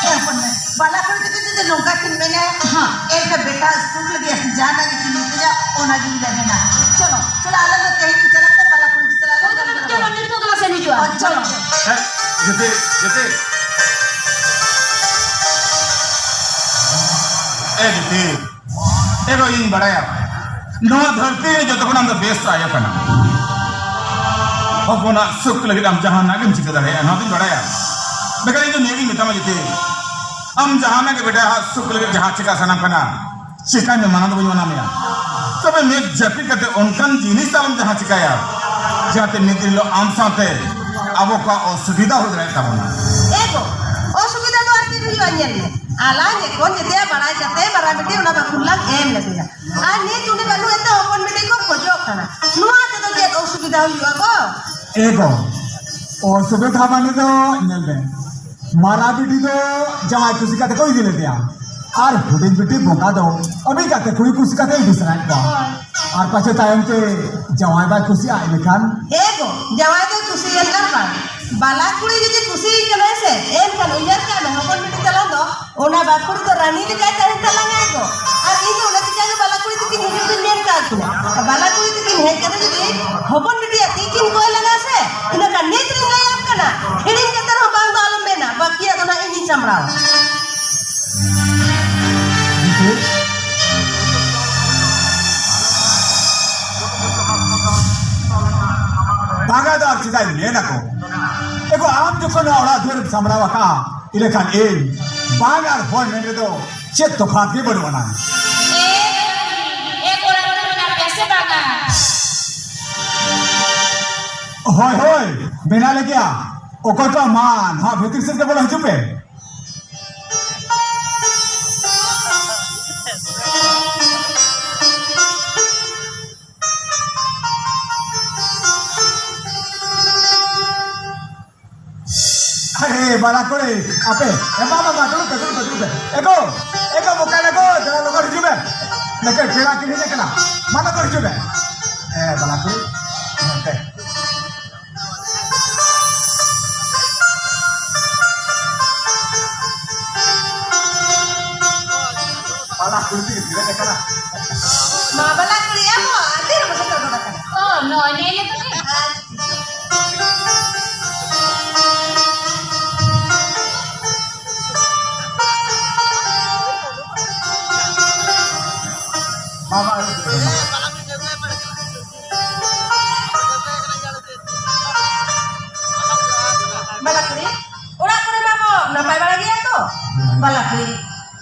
ᱮ ᱦᱚᱯᱚᱱ ᱢᱟᱹᱭ, ᱵᱟᱞᱟ ᱠᱩᱲᱤ ᱛᱟᱠᱚ ᱡᱩᱫᱤ ᱱᱚᱝᱠᱟ ᱠᱤᱱ ᱢᱮᱱᱟ, ᱦᱮᱸ᱾ ᱮᱱᱠᱷᱟᱱ ᱵᱮᱴᱟ ᱥᱩᱠ ᱞᱟᱹᱜᱤᱫ ᱡᱟᱦᱟᱱᱟᱜ ᱜᱮᱠᱤᱱ ᱢᱮᱛᱟᱹᱧᱟ, ᱚᱱᱟ ᱜᱤᱧ ᱨᱮᱵᱮᱱᱟ᱾ ᱪᱚᱞᱚ, ᱪᱚᱞᱚ, ᱟᱞᱮ ᱫᱚ ᱛᱮᱦᱮᱧ ᱜᱮ ᱪᱟᱞᱟᱜ ᱛᱮ ᱵᱟᱞᱟ ᱠᱩᱲᱤ ᱥᱟᱞᱟᱜ ᱞᱮ ᱦᱳᱭ, ᱛᱚᱵᱮ ᱜᱟᱞᱢᱟᱨᱟᱣᱟ᱾ ᱪᱚᱞᱚ, ᱱᱤᱛᱚᱜ ᱜᱮᱞᱮ ᱥᱮᱱ ᱦᱤᱡᱩᱜᱼᱟ᱾ ᱦᱳᱭ, ᱪᱚᱞᱚ᱾ ᱪᱚᱞᱚ᱾ ᱦᱮᱸ, ᱡᱩᱫᱤ, ᱡᱩᱫᱤ᱾ ᱮ ᱵᱤᱴᱤ, ᱮ ᱜᱚ, ᱤᱧ ᱵᱟᱲᱟᱭᱟ, ᱱᱚᱣᱟ ᱫᱷᱟᱹᱨᱛᱤ ᱨᱮ ᱡᱚᱛᱚ ᱠᱷᱚᱱ ᱟᱢ ᱫᱚ ᱵᱮᱥ ᱟᱭᱳ ᱠᱟᱱᱟᱢ᱾ ᱦᱚᱯᱚᱱᱟᱜ ᱥᱩᱠ ᱞᱟᱹᱜᱤᱫ ᱟᱢ ᱡᱟᱦᱟᱱᱟᱜ ᱜᱮᱢ ᱪᱤᱠᱟᱹ ᱫᱟᱲᱮᱭᱟᱜᱼᱟ, ᱱᱚᱣᱟ ᱫᱚᱧ ᱵᱟᱲᱟᱭᱟ᱾ ᱵᱮᱠᱟᱨ ᱤᱧ ᱫᱚ ᱱᱤᱭᱟᱹᱜᱤᱧ ᱢᱮᱛᱟᱢᱟ ᱡᱮᱛᱮ, ᱟᱢ ᱡᱟᱦᱟᱱᱟᱜ ᱜᱮ ᱵᱮᱴᱟ, ᱥᱩᱠ ᱞᱟᱹᱜᱤᱫ ᱡᱟᱦᱟᱸ ᱪᱤᱠᱟ ᱥᱟᱱᱟᱢ ᱠᱟᱱᱟ, ᱪᱤᱠᱟᱹᱭ ᱢᱮ, ᱢᱟᱱᱟ ᱫᱚ ᱵᱟᱹᱧ ᱢᱟᱱᱟ ᱢᱮᱭᱟ᱾ ᱛᱚᱵᱮ ᱢᱮᱫ ᱡᱟᱹᱯᱤᱫ ᱠᱟᱛᱮ ᱚᱱᱠᱟᱱ ᱡᱤᱱᱤᱥ ᱟᱞᱚᱢ ᱡᱟᱦᱟᱸ ᱪᱤᱠᱟᱹᱭᱟ, ᱡᱟᱛᱮ ᱢᱤᱫ ᱫᱤᱱ ᱦᱤᱞᱳᱜ ᱟᱢ ᱥᱟᱶᱛᱮ ᱟᱵᱚ ᱠᱚᱣᱟᱜ ᱚᱥᱩᱵᱤᱫᱷᱟ ᱦᱩᱭ ᱫᱟᱲᱮᱭᱟᱜ ᱛᱟᱵᱚᱱᱟ᱾ ᱮ ᱜᱚ, ᱚᱥᱩᱵᱤᱫᱷᱟ ᱫᱚ ᱟᱨ ᱪᱮᱫ ᱦᱩᱭᱩᱜᱼᱟ? ᱧᱮᱞ ᱢᱮ, ᱟᱞᱟᱝ ᱮᱠᱷᱚᱱ ᱡᱮᱛᱮᱭᱟ ᱵᱟᱲᱟᱭ ᱠᱟᱛᱮ ᱵᱟᱨᱟ ᱵᱤᱴᱤ ᱚᱱᱟ ᱵᱟᱠᱷᱩᱞ ᱞᱟᱝ ᱮᱢ ᱞᱮᱫᱮᱭᱟ᱾ ᱟᱨ ᱱᱤᱛ ᱩᱱᱤ ᱵᱟᱹᱱᱩᱜ ᱮᱛᱮ ᱦᱚᱯᱚᱱ ᱵᱤᱴᱤ ᱠᱚ ᱠᱷᱚᱡᱚᱜ ᱠᱟᱱᱟ᱾ ᱱᱚᱣᱟ ᱛᱮᱫᱚ ᱪᱮᱫ ᱚᱥᱩᱵᱤᱫᱷᱟ ᱦᱩᱭᱩᱜᱼᱟ ᱜᱚ? ᱮ ᱜᱚ, ᱚᱥᱩᱵᱤᱫᱷᱟ ᱢᱟᱱᱮ ᱫᱚ ᱧᱮᱞ ᱢᱮ, ᱢᱟᱨᱟ ᱵᱤᱴᱤ ᱫᱚ ᱡᱟᱶᱟᱭ ᱠᱩᱥᱤ ᱠᱟᱛᱮ ᱠᱚ ᱤᱫᱤ ᱞᱮᱫᱮᱭᱟ, ᱟᱨ ᱦᱩᱰᱤᱧ ᱵᱤᱴᱤ ᱵᱚᱸᱜᱟ ᱫᱚ ᱟᱹᱰᱤ ᱜᱟᱛᱮ ᱠᱩᱲᱤ ᱠᱩᱥᱤ ᱠᱟᱛᱮ ᱤᱫᱤ ᱥᱟᱱᱟᱭᱮᱫ ᱠᱚᱣᱟ᱾ ᱟᱨ ᱯᱟᱪᱷᱮ ᱛᱟᱭᱚᱢ ᱛᱮ ᱡᱟᱶᱟᱭ ᱵᱟᱭ ᱠᱩᱥᱤᱭᱟᱜᱼᱟ, ᱮᱱᱠᱷᱟᱱ? ᱮ ᱜᱚ, ᱡᱟᱶᱟᱭ ᱫᱚᱭ ᱠᱩᱥᱤᱭᱮᱱ ᱟᱨ ᱵᱟᱝ, ᱵᱟᱞᱟ ᱠᱩᱲᱤ ᱡᱩᱫᱤ ᱠᱩᱥᱤᱭᱮ ᱠᱟᱱᱟᱭ ᱥᱮ, ᱮᱱᱠᱷᱟᱱ ᱩᱭᱦᱟᱹᱨ ᱠᱟᱜ ᱢᱮ, ᱦᱚᱯᱚᱱ ᱵᱤᱴᱤ ᱛᱟᱞᱟᱝ ᱫᱚ ᱚᱱᱟ ᱵᱟᱠᱷᱩᱞ ᱫᱚ ᱨᱟᱱᱤ ᱞᱮᱠᱟᱭ ᱛᱟᱦᱮᱱ ᱛᱟᱞᱟᱝᱟ ᱜᱚ᱾ ᱟᱨ ᱤᱧ ᱫᱚ ᱚᱱᱟ ᱪᱤᱠᱟᱹ ᱜᱮ ᱵᱟᱞᱟ ᱠᱩᱲᱤ ᱛᱤᱠᱤᱱ ᱦᱤᱡᱩᱜ ᱫᱚᱧ ᱢᱮᱱ ᱠᱟᱜ ᱠᱤᱱᱟ᱾ ᱟᱨ ᱵᱟᱞᱟ ᱠᱩᱲᱤ ᱛᱤᱠᱤᱱ ᱦᱮᱡ ᱠᱟᱛᱮ ᱡᱩᱫᱤ ᱦᱚᱯᱚᱱ ᱵᱤᱴᱤᱭᱟᱜ ᱛᱤ ᱠᱤᱱ ᱠᱚᱭ ᱞᱟᱜᱟ ᱥᱮ, ᱤᱱᱟᱹ ᱠᱷᱟᱱ ᱱᱤᱛ ᱨᱤᱧ ᱞᱟᱹᱭᱟᱢ ᱠᱟᱱᱟ, ᱦᱤᱲᱤᱧ ᱠᱟᱛᱮ ᱦᱚᱸ ᱵᱟᱝ ᱫᱚ ᱟᱞᱚᱢ ᱢᱮᱱᱟ, ᱵᱟᱹᱠᱤᱭᱟᱜ ᱫᱚ ᱱᱟᱦᱟᱜ ᱤᱧᱤᱧ ᱥᱟᱢᱵᱲᱟᱣᱟ᱾ ᱵᱟᱝᱟ ᱫᱚ ᱟᱨ ᱪᱮᱫᱟᱜ ᱤᱧ ᱢᱮᱱ ᱟᱠᱚ? ᱮᱜᱳ, ᱟᱢ ᱡᱚᱠᱷᱚᱱ ᱱᱚᱣᱟ ᱚᱲᱟᱜ ᱫᱩᱣᱟᱹᱨᱮᱢ ᱥᱟᱢᱵᱲᱟᱣ ᱟᱠᱟᱫᱼᱟ, ᱤᱱᱟᱹ ᱠᱷᱟᱱ ᱤᱧ ᱵᱟᱝ ᱟᱨ ᱦᱳᱭ ᱢᱮᱱ ᱨᱮᱫᱚ ᱪᱮᱫ ᱛᱚᱯᱷᱟᱛ ᱜᱮ ᱵᱟᱹᱱᱩᱜ ᱟᱱᱟ᱾ ᱮ, ᱮ ᱠᱚᱲᱟ ᱠᱚᱫᱚ ᱢᱮᱱᱟᱜ ᱯᱮᱭᱟ ᱥᱮ ᱵᱟᱝᱟ? ᱦᱳᱭ, ᱦᱳᱭ, ᱢᱮᱱᱟᱜ ᱞᱮᱜᱮᱭᱟ᱾ ᱚᱠᱚᱭ ᱠᱚ ᱢᱟ ᱱᱚᱣᱟ ᱵᱷᱤᱛᱤᱨ ᱥᱮᱫ ᱜᱮ ᱵᱚᱞᱚ ᱦᱤᱡᱩᱜ ᱯᱮ᱾ ᱟᱨᱮ ᱵᱟᱞᱟ ᱠᱩᱲᱤ, ᱟᱯᱮ, ᱮ ᱵᱟᱵᱟ, ᱵᱟ, ᱫᱩᱲᱩᱵ ᱯᱮ, ᱫᱩᱲᱩᱵ ᱯᱮ, ᱫᱩᱲᱩᱵ ᱯᱮ᱾ ᱮᱜᱳ, ᱮᱜᱳ, ᱵᱚᱠᱟ ᱮᱜᱳ, ᱫᱮᱞᱟ ᱞᱚᱜᱚᱱ ᱦᱤᱡᱩᱜ ᱢᱮ᱾ ᱱᱟᱠᱮ ᱯᱮᱲᱟ ᱠᱤᱱ ᱦᱮᱡ ᱟᱠᱟᱱᱟ᱾ ᱢᱟ ᱞᱚᱜᱚᱱ ᱦᱤᱡᱩᱜ ᱢᱮ᱾ ᱮ ᱵᱟᱞᱟ ᱠᱩᱲᱤ, ᱱᱚᱛᱮ᱾ ᱵᱟᱞᱟ ᱠᱩᱲᱤ ᱛᱤᱧ ᱵᱮᱨᱮᱫ ᱟᱠᱟᱱᱟ᱾ ᱢᱟ ᱵᱟᱞᱟ ᱠᱩᱲᱤ ᱟᱢ ᱦᱚᱸ ᱟᱹᱰᱤ ᱨᱚᱠᱚᱢ ᱥᱮᱴᱮᱨ ᱜᱚᱫ ᱟᱠᱟᱱᱟ᱾ ᱚ, ᱱᱚᱜᱼᱚᱭ ᱱᱮ ᱱᱤᱛᱚᱜ ᱜᱮ᱾ ᱟᱪᱪᱷᱟ᱾ ᱢᱟ, ᱢᱟ, ᱟᱹᱨᱩᱵ ᱠᱮᱫ ᱢᱮ᱾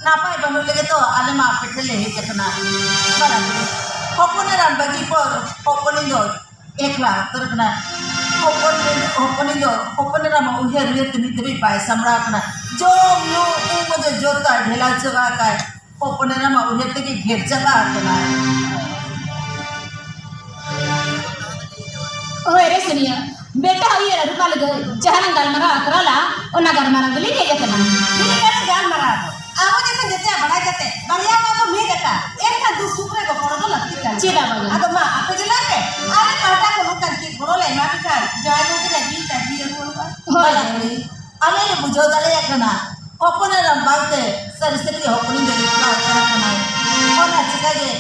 ᱱᱟᱯᱟᱭ ᱵᱟᱹᱱᱩᱜ ᱞᱟᱹᱜᱤᱫ ᱫᱚ ᱟᱞᱮ ᱢᱟ ᱟᱯᱮ ᱴᱷᱮᱱ ᱞᱮ ᱦᱮᱡ ᱟᱠᱟᱱᱟ᱾ ᱵᱟᱲᱟ ᱠᱮᱫᱟ᱾ ᱦᱚᱯᱚᱱ ᱮᱨᱟᱢ ᱵᱟᱹᱜᱤ ᱯᱚᱨ ᱦᱚᱯᱚᱱᱤᱧ ᱫᱚ ᱮᱠᱞᱟ ᱩᱛᱟᱹᱨ ᱠᱟᱱᱟ᱾ ᱦᱚᱯᱚᱱ ᱦᱚᱯᱚᱱᱤᱧ ᱫᱚ ᱦᱚᱯᱚᱱ ᱮᱨᱟ ᱢᱟ ᱩᱭᱦᱟᱹᱨ ᱩᱭᱦᱟᱹᱨ ᱛᱮ ᱱᱤᱛ ᱫᱷᱟᱹᱵᱤᱡ ᱵᱟᱭ ᱥᱟᱢᱲᱟᱣ ᱠᱟᱱᱟ᱾ ᱡᱚᱢ ᱧᱩ ᱩᱢ ᱚᱡᱚᱜ ᱡᱚᱛᱚ ᱰᱷᱮᱞᱟᱣ ᱪᱟᱵᱟ ᱟᱠᱟᱫ᱾ ᱦᱚᱯᱚᱱ ᱮᱨᱟ ᱢᱟ ᱩᱭᱦᱟᱹᱨ ᱛᱮᱜᱮ ᱜᱷᱮᱨ ᱪᱟᱵᱟ ᱟᱠᱟᱱᱟ᱾ ᱦᱳᱭ ᱨᱮ ᱥᱩᱱᱤᱭᱟ, ᱵᱮᱴᱟ ᱩᱭᱦᱟᱹᱨ ᱟᱹᱨᱩ ᱢᱟ ᱞᱟᱹᱜᱤᱫ ᱡᱟᱦᱟᱱᱟᱜ ᱜᱟᱞᱢᱟᱨᱟᱣ ᱟᱠᱨᱟ ᱞᱟ, ᱚᱱᱟ ᱜᱟᱞᱢᱟᱨᱟᱣ ᱜᱮᱞᱤᱧ ᱦᱮᱡ ᱟᱠᱟᱱᱟ᱾ ᱪᱮᱫ ᱞᱮᱠᱟᱨᱮ ᱜᱟᱞᱢᱟᱨᱟᱣ ᱫᱚ? ᱟᱵᱚ ᱡᱚᱠᱷᱚᱱ ᱡᱚᱛᱚᱣᱟᱜ ᱵᱟᱲᱟᱭ ᱠᱟᱛᱮ ᱵᱟᱨᱭᱟ ᱢᱟ ᱵᱚ ᱢᱤᱫ ᱟᱠᱟᱫ, ᱮᱱᱠᱷᱟᱱ ᱫᱩᱠ ᱥᱩᱠ ᱨᱮ ᱜᱚᱯᱚᱲᱚ ᱫᱚ ᱞᱟᱹᱠᱛᱤ ᱠᱟᱱ ᱜᱮᱭᱟ᱾ ᱪᱮᱫᱟᱜ ᱵᱟᱝᱟ? ᱟᱫᱚ ᱢᱟ ᱟᱯᱮ ᱜᱮ ᱞᱟᱹᱭ ᱯᱮ, ᱟᱞᱮ ᱯᱟᱦᱴᱟ ᱠᱷᱚᱱ ᱚᱱᱠᱟᱱ ᱪᱮᱫ ᱜᱚᱲᱚ ᱞᱮ ᱮᱢᱟ ᱯᱮ ᱠᱷᱟᱱ ᱡᱟᱶᱟᱭ ᱜᱚᱢᱠᱮ ᱨᱮ ᱡᱤᱣᱤ ᱛᱟᱹᱜᱤ ᱨᱩᱣᱟᱹᱲᱚᱜᱼᱟ? ᱦᱳᱭ᱾ ᱵᱟᱞᱟ ᱠᱩᱲᱤ, ᱟᱞᱮ ᱞᱮ ᱵᱩᱡᱷᱟᱹᱣ ᱫᱟᱲᱮᱭᱟᱜ ᱠᱟᱱᱟ, ᱦᱚᱯᱚᱱ ᱮᱨᱟᱢ ᱵᱟᱝᱛᱮ ᱥᱟᱹᱨᱤ ᱥᱟᱹᱨᱤ ᱜᱮ ᱦᱚᱯᱚᱱᱤᱧ ᱫᱚ ᱮᱠᱞᱟ ᱩᱛᱟᱹᱨ ᱟᱠᱟᱱᱟᱭ᱾ ᱚᱱᱟ ᱪᱤᱠᱟᱹ ᱜᱮ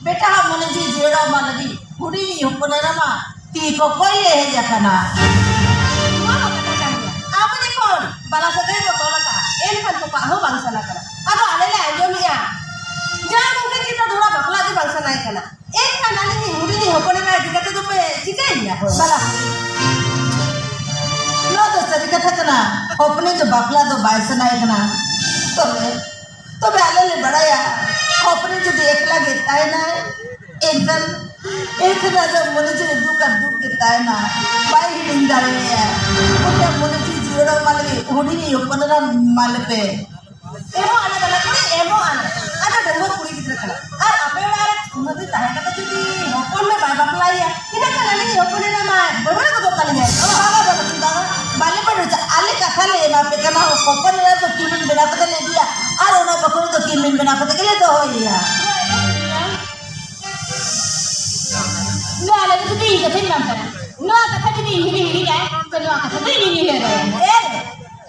ᱵᱮᱴᱟ ᱦᱚᱸ ᱢᱚᱱᱮ ᱡᱤᱣᱤ ᱡᱤᱭᱟᱹᱲᱟᱣ ᱢᱟ ᱞᱟᱹᱜᱤᱫ ᱦᱩᱰᱤᱧᱤᱡ ᱦᱚᱯᱚᱱ ᱮᱨᱟ ᱢᱟ ᱛᱤ ᱠᱚᱠᱚᱭ ᱞᱮ ᱦᱮᱡ ᱟᱠᱟᱱᱟ᱾ ᱱᱚᱣᱟ ᱢᱟ ᱠᱟᱛᱷᱟ ᱠᱟᱱ ᱜᱮᱭᱟ᱾ ᱟᱵᱚ ᱡᱚᱠᱷᱚᱱ ᱵᱟᱞᱟ ᱥᱟᱹᱜᱟᱹᱭ ᱵᱚ ᱛᱚᱞ ᱟᱠᱟᱫ, ᱮᱱᱠᱷᱟᱱ ᱛᱚᱯᱟᱜ ᱦᱚᱸ ᱵᱟᱝ ᱥᱟᱱᱟ ᱠᱟᱱᱟ᱾ ᱟᱫᱚ ᱟᱞᱮ ᱞᱮ ᱟᱸᱡᱚᱢᱮᱜᱼᱟ, ᱡᱟᱶᱟᱭ ᱜᱚᱢᱠᱮ ᱪᱮᱛᱟᱱ ᱫᱚᱦᱲᱟ ᱵᱟᱯᱞᱟ ᱜᱮ ᱵᱟᱝ ᱥᱟᱱᱟᱭᱮ ᱠᱟᱱᱟ᱾ ᱮᱱᱠᱷᱟᱱ ᱟᱹᱞᱤᱧ ᱤᱧ ᱦᱩᱰᱤᱧᱤᱡ ᱦᱚᱯᱚᱱ ᱮᱨᱟ ᱤᱫᱤ ᱠᱟᱛᱮ ᱫᱚᱯᱮ ᱪᱤᱠᱟᱹᱭᱮᱭᱟ? ᱵᱟᱞᱟ, ᱱᱚᱣᱟ ᱫᱚ ᱥᱟᱹᱨᱤ ᱠᱟᱛᱷᱟ ᱠᱟᱱᱟ, ᱦᱚᱯᱚᱱᱤᱧ ᱫᱚ ᱵᱟᱯᱞᱟ ᱫᱚ ᱵᱟᱭ ᱥᱟᱱᱟᱭᱮ ᱠᱟᱱᱟ᱾ ᱛᱚᱵᱮ, ᱛᱚᱵᱮ ᱟᱞᱮ ᱞᱮ ᱵᱟᱲᱟᱭᱟ, ᱦᱚᱯᱚᱱᱤᱧ ᱡᱩᱫᱤ ᱮᱠᱞᱟ ᱜᱮ ᱛᱟᱦᱮᱱᱟᱭ, ᱮᱱᱠᱷᱟᱱ, ᱮᱱᱠᱷᱟᱱ ᱟᱡᱟᱜ ᱢᱚᱱᱮ ᱡᱤᱣᱤ ᱫᱩᱠ ᱟᱨ ᱫᱩᱠ ᱜᱮ ᱛᱟᱦᱮᱱᱟ, ᱵᱟᱭ ᱦᱤᱲᱤᱧ ᱫᱟᱲᱮᱭᱟᱜᱼᱟ᱾ ᱩᱱᱤᱭᱟᱜ ᱢᱚᱱᱮ ᱡᱤᱣᱤ ᱡᱤᱭᱟᱹᱲᱚᱜ ᱢᱟ ᱞᱟᱹᱜᱤᱫ ᱦᱩᱰᱤᱧᱤᱡ ᱦᱚᱯᱚᱱ ᱮᱨᱟ ᱢᱟᱞᱮ ᱯᱮ᱾ ᱮᱢᱚᱜ ᱟᱞᱮ ᱫᱚᱞᱮ ᱠᱩᱲᱤ, ᱮᱢᱚᱜ ᱟᱞᱮ᱾ ᱟᱫᱚ ᱰᱟᱺᱜᱩᱣᱟᱹ ᱠᱩᱲᱤ ᱜᱤᱫᱽᱨᱟᱹ ᱠᱟᱱᱟ᱾ ᱟᱨ ᱟᱯᱮ ᱚᱲᱟᱜ ᱨᱮ ᱩᱱᱟᱹᱜ ᱫᱤᱱ ᱛᱟᱦᱮᱸ ᱠᱟᱛᱮ ᱡᱩᱫᱤ ᱦᱚᱯᱚᱱ ᱢᱮ ᱵᱟᱭ ᱵᱟᱯᱞᱟᱭᱮᱭᱟ, ᱤᱱᱟᱹ ᱠᱷᱟᱱ ᱟᱹᱞᱤᱧ ᱦᱚᱯᱚᱱ ᱮᱨᱟ ᱢᱟ ᱵᱟᱹᱲᱣᱟᱹ ᱜᱚᱫᱚᱜ ᱛᱟᱹᱞᱤᱧᱟᱭ᱾ ᱵᱟᱵᱟ ᱫᱚ ᱵᱟᱹᱠᱤ ᱵᱟᱵᱟ, ᱵᱟᱞᱮ ᱵᱟᱹᱲᱣᱟᱹ ᱪᱟ-, ᱟᱞᱮ ᱠᱟᱛᱷᱟ ᱞᱮ ᱮᱢᱟ ᱯᱮ ᱠᱟᱱᱟ, ᱦᱚᱯᱚᱱ ᱮᱨᱟ ᱫᱚ ᱠᱤᱢᱤᱱ ᱵᱮᱱᱟᱣ ᱠᱟᱛᱮ ᱞᱮ ᱤᱫᱤᱭᱟ, ᱟᱨ ᱚᱱᱟ ᱵᱟᱹᱦᱩ ᱫᱚ ᱠᱤᱢᱤᱱ ᱵᱮᱱᱟᱣ ᱠᱟᱛᱮ ᱜᱮᱞᱮ ᱫᱚᱦᱚᱭᱮᱭᱟ᱾ ᱱᱚᱣᱟ ᱞᱟᱹᱜᱤᱫ ᱛᱮ ᱤᱧ ᱠᱟᱛᱷᱟᱧ ᱵᱟᱝ ᱠᱟᱱᱟ᱾ ᱱᱚᱣᱟ ᱠᱟᱛᱷᱟ ᱡᱩᱫᱤ ᱤᱧ ᱦᱤᱲᱤᱧ ᱦᱤᱲᱤᱧᱟᱭ, ᱛᱚ ᱱᱚᱣᱟ ᱠᱟᱛᱷᱟ ᱫᱚ ᱤᱧᱤᱧ ᱩᱭᱦᱟᱹᱨᱟ᱾ ᱮ,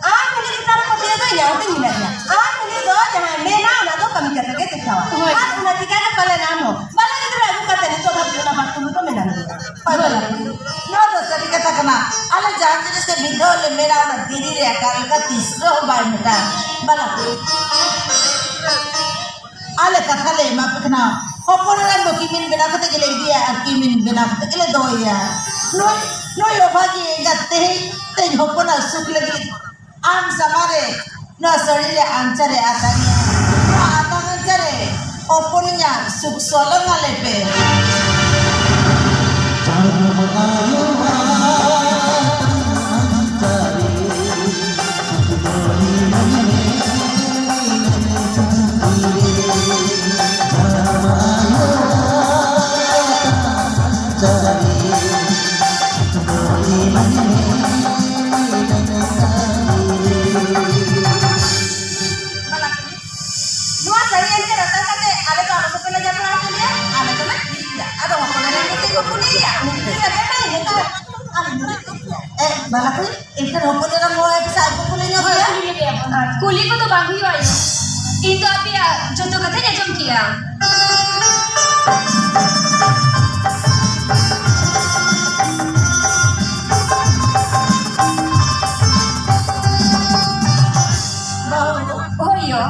ᱟᱢ ᱩᱱᱤ ᱪᱮᱛᱟᱱ ᱨᱮ ᱯᱟᱹᱛᱭᱟᱹᱣ ᱫᱚ ᱤᱧᱟᱹᱜ ᱦᱚᱸᱛᱤᱧ ᱢᱮᱱᱟᱜ ᱜᱮᱭᱟ᱾ ᱟᱢ ᱩᱱᱤ ᱫᱚ ᱡᱟᱦᱟᱸᱭ ᱢᱮᱱᱟ, ᱚᱱᱟ ᱫᱚ ᱠᱟᱹᱢᱤ ᱠᱟᱛᱮ ᱜᱮ ᱫᱮᱠᱷᱟᱣᱟ᱾ ᱦᱳᱭ᱾ ᱟᱨ ᱚᱱᱟ ᱪᱤᱠᱟ ᱜᱮ ᱯᱟᱞᱮᱱ ᱟᱢ ᱦᱚᱸ ᱵᱟᱞᱟ ᱜᱤᱫᱽᱨᱟᱹ ᱟᱹᱜᱩ ᱠᱟᱛᱮ ᱱᱤᱛᱚᱜ ᱫᱷᱟᱹᱵᱤᱡ ᱚᱱᱟ ᱵᱟᱠᱛᱩᱞ ᱫᱚ ᱢᱮᱱᱟᱢ ᱜᱮᱭᱟ᱾ ᱦᱳᱭ, ᱵᱟᱞᱟ᱾ ᱱᱚᱣᱟ ᱫᱚ ᱥᱟᱹᱨᱤ ᱠᱟᱛᱷᱟ ᱠᱟᱱᱟ᱾ ᱟᱞᱮ ᱡᱟᱦᱟᱸ ᱡᱤᱱᱤᱥ ᱜᱮ ᱢᱤᱫ ᱫᱷᱟᱣ ᱞᱮ ᱢᱮᱱᱟ, ᱚᱱᱟ ᱫᱷᱤᱨᱤ ᱨᱮ ᱟᱠᱟ ᱞᱮᱠᱟ ᱛᱤᱥ ᱨᱮᱦᱚᱸ ᱵᱟᱭ ᱢᱮᱴᱟᱜᱼᱟ᱾ ᱵᱟᱞᱟ᱾ ᱟᱞᱮ ᱠᱟᱛᱷᱟ ᱞᱮ ᱮᱢᱟ ᱯᱮ ᱠᱟᱱᱟ, ᱦᱚᱯᱚᱱ ᱮᱨᱟ ᱫᱚ ᱠᱤᱢᱤᱱ ᱵᱮᱱᱟᱣ ᱠᱟᱛᱮ ᱜᱮᱞᱮ ᱤᱫᱤᱭᱟ ᱟᱨ ᱠᱤᱢᱤᱱ ᱵᱮᱱᱟᱣ ᱠᱟᱛᱮ ᱜᱮᱞᱮ ᱫᱚᱦᱚᱭᱟ᱾ ᱱᱩᱭ, ᱱᱩᱭ ᱚᱵᱷᱟᱜᱤ ᱮᱸᱜᱟᱛ ᱛᱮᱦᱮᱧ, ᱛᱮᱦᱮᱧ ᱦᱚᱯᱚᱱᱟᱜ ᱥᱩᱠ ᱞᱟᱹᱜᱤᱫ ᱟᱢ ᱥᱟᱢᱟᱝ ᱨᱮ ᱱᱚᱣᱟ ᱥᱟᱹᱲᱤ ᱞᱮ ᱟᱧᱪᱟᱨᱮ ᱟᱛᱟᱝ ᱮᱭᱟ᱾ ᱱᱚᱣᱟ ᱟᱛᱟᱝ ᱟᱧᱪᱟᱨᱮ ᱦᱚᱯᱚᱱᱤᱧᱟᱜ ᱥᱩᱠ ᱥᱚᱞᱚᱝ ᱟᱞᱮ ᱯᱮ᱾ ᱱᱚᱣᱟ ᱥᱟᱹᱲᱤ ᱮᱱᱛᱮ ᱨᱟᱛᱟ ᱠᱟᱛᱮ ᱟᱞᱮ ᱫᱚ ᱟᱞᱚ ᱠᱚᱯᱮ ᱞᱟᱡᱟ ᱯᱟᱲᱟ ᱦᱚᱪᱚ ᱞᱮᱭᱟ, ᱟᱞᱮ ᱫᱚᱞᱮ ᱴᱷᱤᱠ ᱜᱮᱭᱟ᱾ ᱟᱫᱚ ᱦᱚᱯᱚᱱ ᱮᱨᱟ ᱢᱤᱫᱴᱮᱡ ᱠᱚ ᱠᱩᱞᱤᱭᱮᱭᱟ, ᱩᱱᱤ ᱜᱮ ᱨᱟᱛᱟ ᱠᱟᱛᱮ ᱟᱞᱮ ᱫᱚᱞᱮ ᱴᱷᱤᱠ ᱜᱮᱭᱟ᱾ ᱮ, ᱵᱟᱞᱟ ᱠᱩᱲᱤ, ᱮᱱᱠᱷᱟᱱ ᱦᱚᱯᱚᱱ ᱮᱨᱟ ᱱᱚᱣᱟ ᱮᱯ ᱥᱟᱭ ᱠᱚ ᱠᱩᱞᱤ ᱧᱚᱜ ᱜᱮᱭᱟ? ᱠᱩᱞᱤ ᱠᱚᱫᱚ ᱵᱟᱝ ᱦᱩᱭᱩᱜᱼᱟ ᱟᱭᱳ᱾ ᱤᱧ ᱫᱚ ᱟᱯᱮᱭᱟᱜ ᱡᱚᱛᱚ ᱠᱟᱛᱷᱟᱧ ᱟᱸᱡᱚᱢ ᱠᱮᱜᱼᱟ᱾ ᱦᱳᱭ ᱭᱳ᱾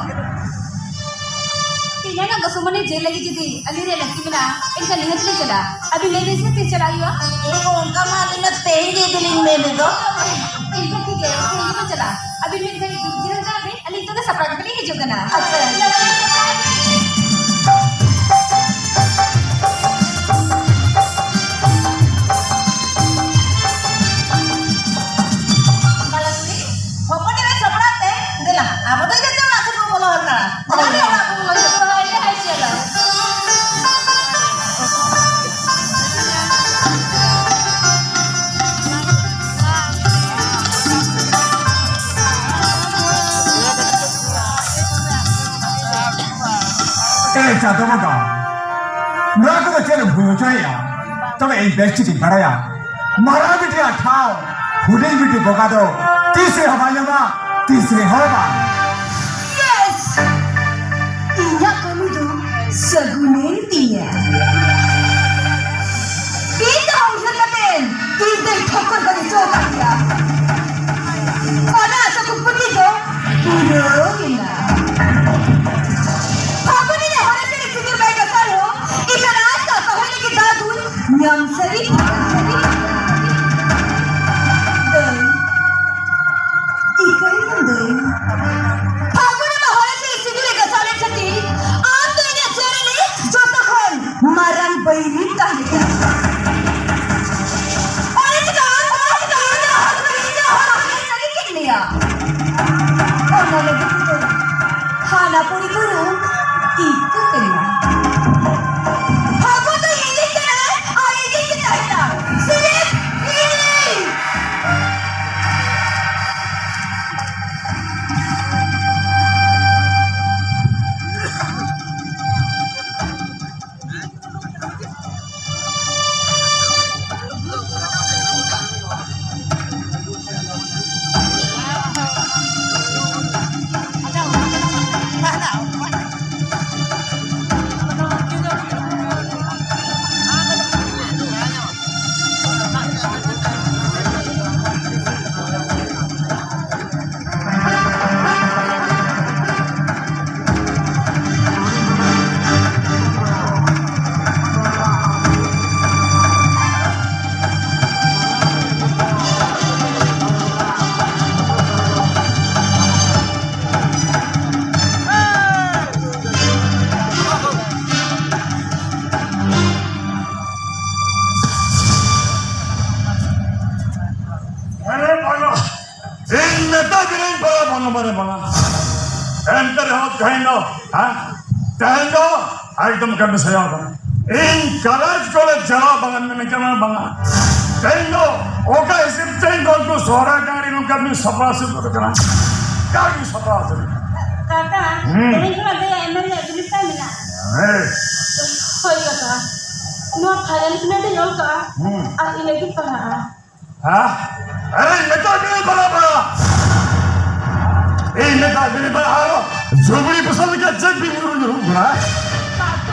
ᱛᱮᱦᱮᱧᱟᱜ ᱜᱚᱥᱚᱢᱚᱱᱤ ᱡᱮᱞ ᱞᱟᱹᱜᱤᱫ ᱡᱩᱫᱤ ᱟᱹᱞᱤᱧ ᱨᱮᱭᱟᱜ ᱞᱟᱹᱠᱛᱤ ᱢᱮᱱᱟᱜᱼᱟ, ᱮᱱᱠᱷᱟᱱ ᱱᱤᱦᱟᱹᱛ ᱞᱤᱧ ᱪᱟᱞᱟᱜᱼᱟ᱾ ᱟᱹᱵᱤᱱ ᱞᱟᱹᱭ ᱵᱤᱱ ᱥᱮ ᱛᱤᱥ ᱪᱟᱞᱟᱜ ᱦᱩᱭᱩᱜᱼᱟ? ᱮ ᱜᱚ, ᱚᱱᱠᱟ ᱢᱟ ᱟᱹᱞᱤᱧ ᱢᱟ ᱛᱮᱦᱮᱧ ᱜᱮ ᱤᱫᱤ ᱞᱤᱧ ᱢᱮᱱ ᱮᱫ ᱫᱚ᱾ ᱮᱱᱠᱷᱟᱱ ᱴᱷᱤᱠ ᱜᱮᱭᱟ, ᱛᱮᱦᱮᱧ ᱜᱮᱵᱚᱱ ᱪᱟᱞᱟᱜᱼᱟ᱾ ᱟᱹᱵᱤᱱ ᱢᱤᱫ ᱜᱷᱟᱹᱲᱤᱡ ᱫᱩᱲᱩᱵ ᱡᱤᱨᱟᱹᱣ ᱠᱟᱜ ᱵᱤᱱ, ᱟᱹᱞᱤᱧ ᱱᱤᱛᱚᱜ ᱜᱮ ᱥᱟᱯᱲᱟᱣ ᱠᱟᱛᱮ ᱞᱤᱧ ᱦᱤᱡᱩᱜ ᱠᱟᱱᱟ᱾ ᱟᱪᱪᱷᱟ᱾ ᱵᱟᱞᱟ ᱠᱩᱲᱤ, ᱦᱚᱯᱚᱱ ᱮᱨᱟ ᱥᱟᱯᱲᱟᱣ ᱛᱮ, ᱫᱮᱞᱟ, ᱟᱵᱚ ᱫᱚ ᱡᱚᱛᱚ ᱚᱲᱟᱜ ᱥᱮᱫ ᱵᱚᱱ ᱵᱚᱞᱚ ᱦᱟᱠᱟᱱᱟ᱾ ᱦᱳᱭ᱾ ᱚᱲᱟᱜ ᱨᱮ ᱚᱲᱟᱜ ᱵᱚᱱ ᱵᱚᱞᱚ ᱦᱟᱠᱟᱱᱟ᱾ ᱦᱳᱭ, ᱦᱳᱭ, ᱪᱚᱞᱚ᱾ ᱮ ᱪᱟᱸᱫᱚ ᱵᱚᱸᱜᱟ, ᱱᱚᱣᱟ ᱠᱚᱫᱚ ᱪᱮᱫ ᱮᱢ ᱦᱩᱭ ᱦᱚᱪᱚᱭᱮᱫᱼᱟ? ᱛᱚᱵᱮ ᱤᱧ ᱵᱮᱥ ᱴᱷᱤᱠᱤᱧ ᱵᱟᱲᱟᱭᱟ, ᱢᱟᱨᱟᱝ ᱵᱤᱴᱤᱭᱟᱜ ᱴᱷᱟᱶ ᱦᱩᱰᱤᱧ ᱵᱤᱴᱤ ᱵᱚᱸᱜᱟ ᱫᱚ ᱛᱤᱥ ᱨᱮᱦᱚᱸ ᱵᱟᱭ ᱧᱟᱢᱟ, ᱛᱤᱥ ᱨᱮᱦᱚᱸ ᱵᱟᱝ᱾ Yes! ᱤᱧᱟᱜ ᱠᱟᱹᱢᱤ ᱫᱚ ᱥᱟᱹᱜᱩᱱᱮᱱ ᱛᱤᱧᱟ᱾ ᱤᱧ ᱫᱚ ᱩᱭᱦᱟᱹᱨ ᱠᱟᱛᱮ ᱤᱧ ᱛᱮᱧ ᱴᱷᱚᱠᱚᱨ ᱵᱟᱹᱧ ᱦᱚᱪᱚ ᱟᱠᱟᱫ ᱜᱮᱭᱟ᱾ ᱚᱱᱟ ᱟᱥᱟ ᱠᱩᱠᱢᱩ ᱛᱤᱧ ᱫᱚ ᱯᱩᱨᱟᱹᱣ ᱮᱱᱟ᱾ ᱯᱷᱟᱹᱜᱩᱱᱤ ᱨᱮ ᱦᱚᱨᱮ ᱥᱮᱨᱮ ᱥᱤᱸᱫᱩᱨ ᱵᱟᱭ ᱜᱟᱥᱟᱣ ᱨᱮᱦᱚᱸ, ᱤᱧ ᱫᱚ ᱟᱥ ᱠᱟᱜ ᱛᱟᱦᱮᱸ ᱞᱟᱹᱜᱤᱫ ᱫᱟᱣ ᱫᱩᱧ ᱧᱟᱢ ᱥᱟᱹᱨᱤ ᱜᱮᱭᱟ᱾ ᱫᱟᱹᱭ, ᱤᱠᱟᱹᱭ ᱢᱮ ᱫᱟᱹᱭ᱾ ᱤᱧ ᱛᱟᱦᱮᱸ ᱠᱟᱱᱟ᱾ ᱚᱱᱟ ᱪᱤᱠᱟᱹ, ᱚᱱᱟ ᱪᱤᱠᱟᱹ, ᱤᱧ ᱫᱚ ᱦᱚᱲ ᱠᱟᱹᱱᱟᱹᱧ, ᱤᱧ ᱫᱚ ᱦᱚᱲ ᱠᱟᱹᱱᱟᱹᱧ, ᱥᱟᱹᱨᱤ ᱠᱮᱫ ᱢᱮᱭᱟ᱾ ᱚᱱᱟ ᱞᱟᱹᱜᱤᱫ ᱛᱮᱫᱚ ᱦᱟᱱᱟ ᱯᱩᱨᱤ ᱠᱚ ᱨᱩᱢ ᱤᱧ ᱠᱚ ᱠᱟᱹᱱᱟᱹᱧ᱾ ᱦᱚᱯᱚᱱ ᱫᱚ ᱤᱧᱤᱡ ᱠᱟᱱᱟᱭ ᱟᱨ ᱤᱧᱤᱡ ᱜᱮ ᱛᱟᱦᱮᱱᱟ᱾ ᱥᱤᱨᱤᱯ ᱤᱧ᱾ ᱟᱨᱮ ᱵᱟᱝᱟ, ᱤᱧ ᱢᱮᱛᱟ ᱫᱤᱱᱟᱹᱧ ᱵᱟᱝᱟ, ᱵᱟᱝᱟ, ᱵᱟᱝᱟ, ᱵᱟᱝᱟ᱾ ᱮᱱᱛᱮ ᱨᱮᱦᱚᱸ ᱛᱮᱦᱮᱧ ᱫᱚ, ᱦᱮᱸ, ᱛᱮᱦᱮᱧ ᱫᱚ ᱮᱠᱫᱚᱢ ᱠᱟᱹᱢᱤ ᱥᱟᱭᱟ ᱠᱟᱱᱟ᱾ ᱤᱧ ᱠᱚᱞᱮᱡᱽ ᱠᱚᱞᱮᱡᱽ ᱪᱟᱞᱟᱣ ᱵᱟᱝᱟ ᱢᱮᱱ ᱠᱟᱱᱟ, ᱵᱟᱝᱟ᱾ ᱛᱮᱦᱮᱧ ᱫᱚ ᱚᱠᱟ ᱦᱤᱥᱟᱹᱵ ᱛᱮ ᱤᱧ ᱫᱚ ᱩᱱᱠᱩ ᱥᱚᱦᱨᱟᱭ ᱰᱟᱝᱨᱤ ᱱᱚᱝᱠᱟ ᱢᱤᱫ ᱥᱟᱯᱲᱟᱣ ᱥᱟᱹᱛ ᱠᱟᱱᱟ, ᱠᱟᱹᱢᱤ ᱥᱟᱯᱲᱟᱣ ᱥᱟᱹᱛ᱾ ᱠᱟᱠᱟ, ᱦᱩᱸ᱾ ᱛᱮᱦᱮᱧ ᱠᱷᱚᱱᱟᱜ ᱫᱚ ᱮᱢ ᱮ ᱨᱮᱭᱟᱜ ᱵᱤᱱᱤᱰ ᱛᱟᱭ ᱢᱮᱱᱟᱜᱼᱟ᱾ ᱦᱮᱸ᱾ ᱦᱳᱭ ᱠᱟᱠᱟ, ᱱᱚᱣᱟ ᱯᱷᱟᱭᱱᱟᱞ ᱵᱤᱱᱤᱰ ᱤᱧ ᱚᱞ ᱠᱟᱜᱼᱟ᱾ ᱦᱩᱸ᱾ ᱟᱨ ᱤᱱᱟᱹᱜ ᱜᱤᱧ ᱯᱟᱲᱦᱟᱜᱼᱟ᱾ ᱦᱮᱸ? ᱟᱨᱮ, ᱢᱮᱛᱟᱜ ᱵᱤᱱ ᱵᱟᱨᱟ ᱵᱟᱨᱟ᱾ ᱤᱧ ᱢᱮᱛᱟᱜ ᱵᱤᱱ ᱵᱟᱨᱟ, ᱟᱨᱚ ᱡᱷᱩᱵᱲᱤ ᱯᱚᱥᱚᱞ ᱞᱮᱠᱟ ᱪᱮᱫ ᱵᱤᱱ ᱧᱩᱨᱩ ᱧᱩᱨᱩᱜ ᱠᱟᱱᱟ? ᱵᱟᱵᱟ,